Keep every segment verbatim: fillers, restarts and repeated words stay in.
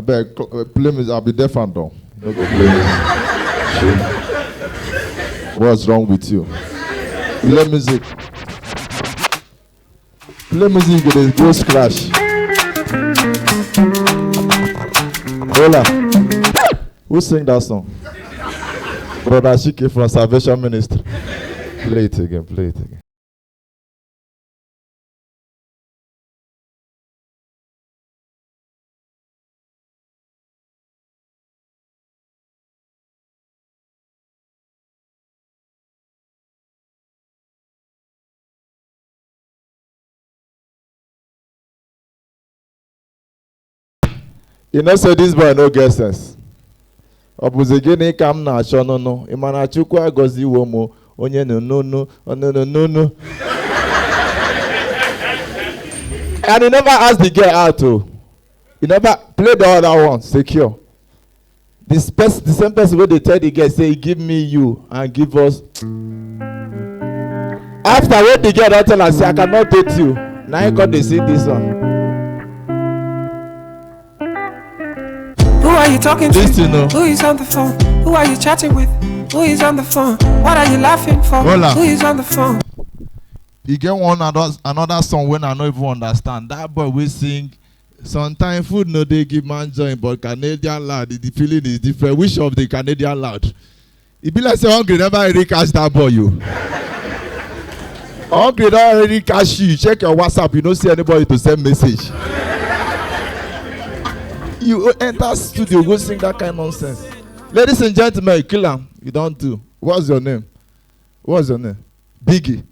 But cl- uh, play music, I'll be deaf and dumb. No go play music. What's wrong with you? Play music. Play music, you dey go scratch. Hola. Who sing that song? Brother Shiki from Salvation Ministry. Play it again, play it again. You know say this boy no get sense. Ọ bụzi gịnị ka m na-achọ nụnụ? Ị ma na Chukwu agọziwo m, onye nụnụnụ, ọnụnụnụnụ. And he never ask the girl out o. He never play the other one, secure. This person, the same person wey dey tell the girl say, "Give me you and give us." After wey the girl don tell am say, "I cannot date you," na him come dey sing this one. Who are you talking to? Listen o. Who is on the phone? Who are you chatting with? Who is on the phone? What are you laughing for? Hola. Who is on the phone? E get one another, another song wey I no even understand. That boy wey sing, "Sometimes food no dey give man joy, but Canadian lad, the feeling is different." Which of the Canadian lad? E be like say hungry never really catch that boy, you. Hungry don already catch you. Check your WhatsApp, you no see anybody to send message. You enter studio, go sing that kind nonsense. Ladies and gentlemen, kill am. You don do. What's your name? What's your name? Biggie.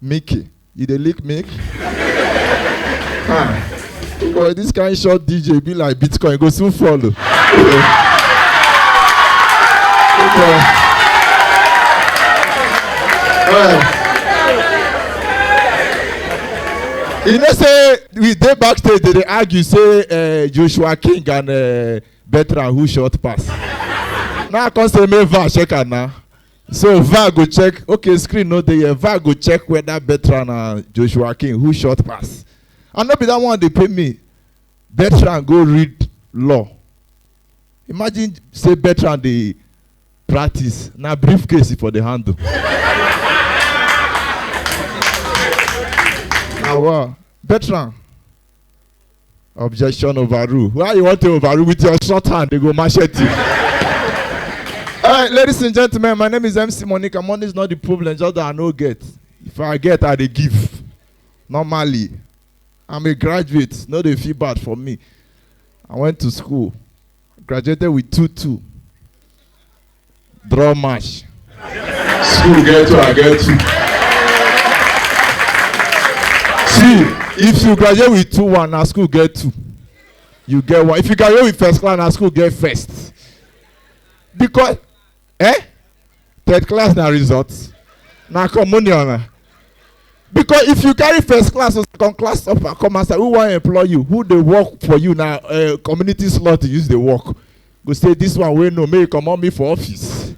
Mickey. You dey lick milk? Ah. Boy, this kind short D J be like Bitcoin, go soon fall o. Okay. Alright. You know say we dey backstage, they dey argue say uh, Joshua King and uh, Bertrand who short pass. Now I come say make V A R check am now. So V A R go check. Okay, screen no dey here. V A R go check whether Bertrand and Joshua King who short pass. And no be that one dey pay me. Bertrand go read law. Imagine say Bertrand dey practice, na briefcase for the handle. Awa, Bertrand. Objection overrule. Why you want to overrule with your short hand? They go machete you. All right, ladies and gentlemen, my name is M C Monica. Money is not the problem, just that I no get. If I get, I dey give. Normally, I'm a graduate. No dey feel bad for me. I went to school, graduated with two two. Draw match. School get two, I get two. See, if you graduate with two one, na school get two. You get one. If you graduate with first class, na school get first. Because, eh? Third class na result. Na communion na. Because if you carry first class or second class upper come outside, who wan employ you? Who dey work for you na uh, community slot you use dey work. Go say this one wey no, make you comot me for office.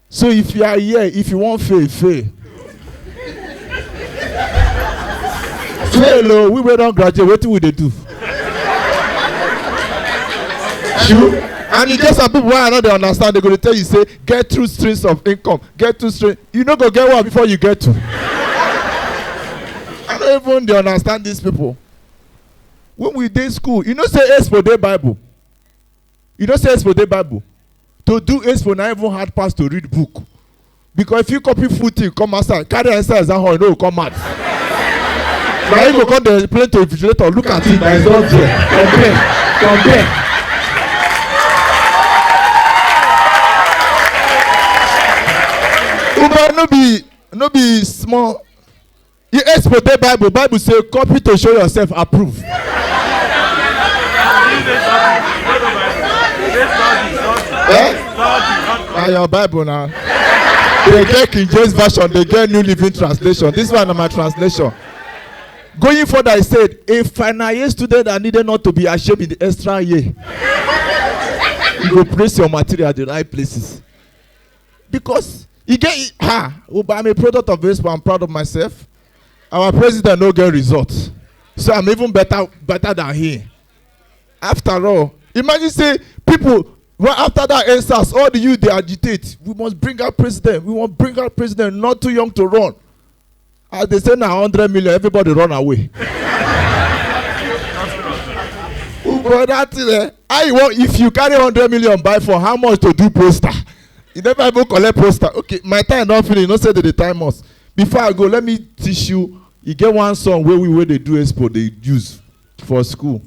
So if you are here, if you wan fail, fail. Fail o, we wey don graduate, wetin we dey do? True. And e get some people wey I no dey understand, they go dey tell you say get two streams of income, get two streams. You no go get one before you get two. I no even dey understand these people. When we dey school, you know say expo dey Bible. You know say expo dey Bible. To do expo na even hard pass to read book. Because if you copy full thing come outside, carry am inside exam hall, you no go come out. Na you go come dey explain to invigilator, look at it, na it's not there. Compare, compare. Uba no be no be small. You expo dey Bible. Bible say copy to show yourself approve. Eh? Na your Bible na. They get King James Version, they get New Living Translation. This one na my translation. Going further, I said, a final year student that needed not to be ashamed in the extra year. You go place your material at the right places. Because e get ha, oh, but I'm a product of this, but I'm proud of myself. Our president no get results. So I'm even better better than him. After all, imagine say people, well, after that N sars, all the youth dey agitate, "We must bring out president, we must bring out president, not too young to run." As they say, na hundred million, everybody run away. But that thing, eh, how you want, if you carry hundred million buy for how much to do poster? You never even collect poster. Okay, my time don finish. You know say they dey time us. Before I go, let me teach you. You get one song where we, where they do expo, they use for school.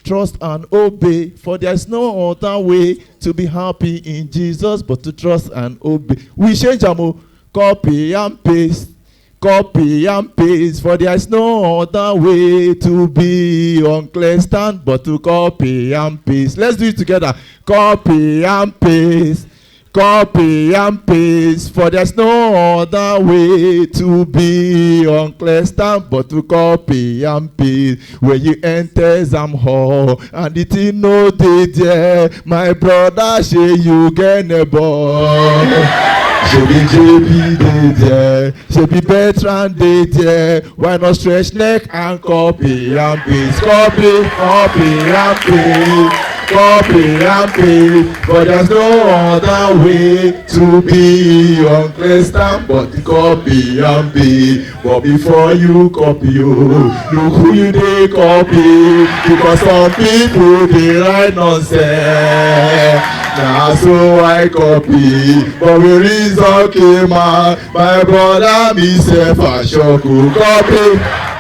"Trust and obey, for there is no other way to be happy in Jesus but to trust and obey." We change am o. "Copy and paste, copy and paste, for there is no other way to be on clear stand but to copy and paste." Let's do it together. "Copy and paste, copy and paste, for there's no other way to be on clear stand but to copy and paste." When you enter exam hall and the thing no dey there, my brother, shey you get neighbor? Shebi J B dey there, shebi Bertrand dey there. Why not stretch neck and copy and paste? Copy, copy and paste, copy and paste. But there's no other way to be on clear stand but to copy and paste. But before you copy, oh, look who you dey copy, because some people dey write nonsense. Na so I copy, but we reason came out. My brother, me sef I shock o. Copy.